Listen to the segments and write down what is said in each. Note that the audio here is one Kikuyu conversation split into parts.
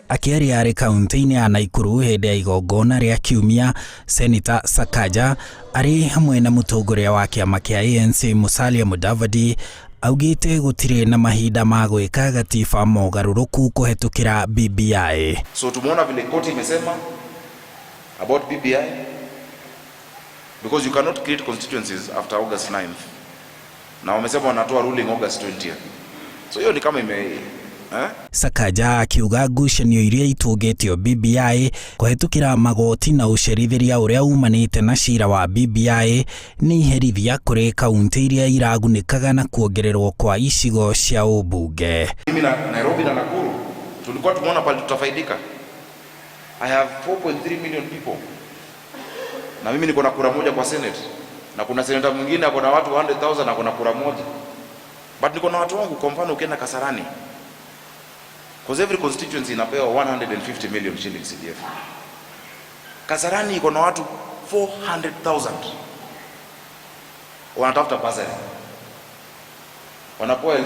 Akĩaria arĩ kaunti-inĩ ya Naikuru hĩndĩ ya igongona rĩa kiumia, Seneta Sakaja arĩ hamwe na mũtongoria wa kĩama kĩa ANC Musalia Mudavadi augĩte gũtirĩ na mahinda ma gwĩka gatiba mogarũrũku kũhetũkĩra BBI. So tumeona vile koti imesema about BBI, because you cannot create constituencies after August 9th. Na wamesema wanatoa ruling August 20th. So hiyo ni kama ime, eh? Sakaja akiuga ngucanio iria itũngĩtio BBI kũhetũkĩra magoti na ũcerithĩria ũrĩa umanĩte na cira wa BBI nĩ iherithia kũrĩ kaunti iria iragunĩkaga na kuongererwo kwa icigo cia ũmbunge. Mimi na Nairobi na Nakuru tulikuwa tumeona pale tutafaidika. I have 4.3 million people. Na mimi niko na kura moja kwa Senate. Na kuna senator mwingine ako na watu 100,000, ako na kura moja. But niko na watu wangu. Kwa mfano, ukienda Kasarani, because every constituency inapewa 150 million shillings CDF. Kasarani iko na watu 400,000 wanatafuta bursary, wanapewa 2000,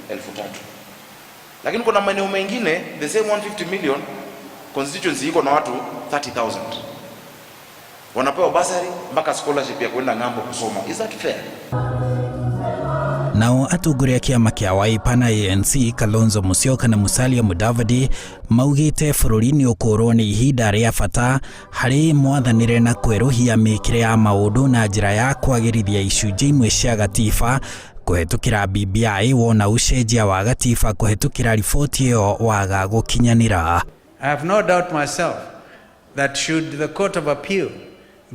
3000. Lakini kuna maeneo mengine, the same 150 million, constituency iko na watu 30,000, wanapewa bursary mpaka scholarship ya kwenda ng'ambo kusoma. Is that fair? Nao atongoria a kĩama kĩa Wiper na ANC, Kalonzo Musyoka na Musalia Mudavadi, maugĩte bũrũri nĩ ũkũrwo nĩ ihinda rĩa bata harĩ mwathanĩre na kwerũhia mĩkĩre ya maũndũ na njĩra ya kwagĩrithia icunjĩ imwe cia gatiba kũhetũkĩra BBI, wona ũcenjia wa gatiba kũhetũkĩra riboti ĩyo waga gũkinyanĩra. I have no doubt myself that should the Court of Appeal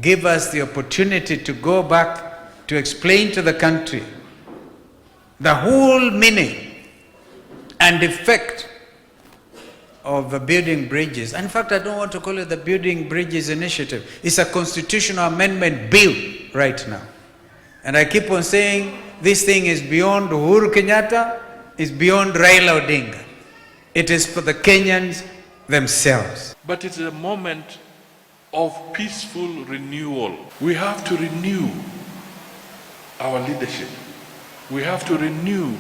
give us the opportunity to go back to explain to the country the whole meaning and effect of the Building Bridges. In fact, I don't want to call it the Building Bridges Initiative. It's a constitutional amendment bill right now. And I keep on saying this thing is beyond Uhuru Kenyatta, it's beyond Raila Odinga. It is for the Kenyans themselves. But it's a moment of peaceful renewal. We have to renew our leadership. We have to renew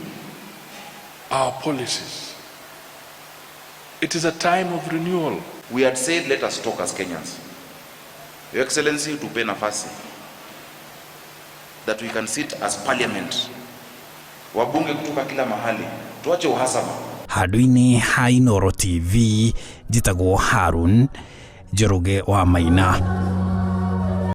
our policies. It is a time of renewal. We had said, let us talk as Kenyans. Your Excellency, tupe nafasi that we can sit as parliament, wabunge kutoka kila mahali, tuache uhasama. Handũ-inĩ ha Inooro TV, njĩtagwo Harun Njoroge wa Maina.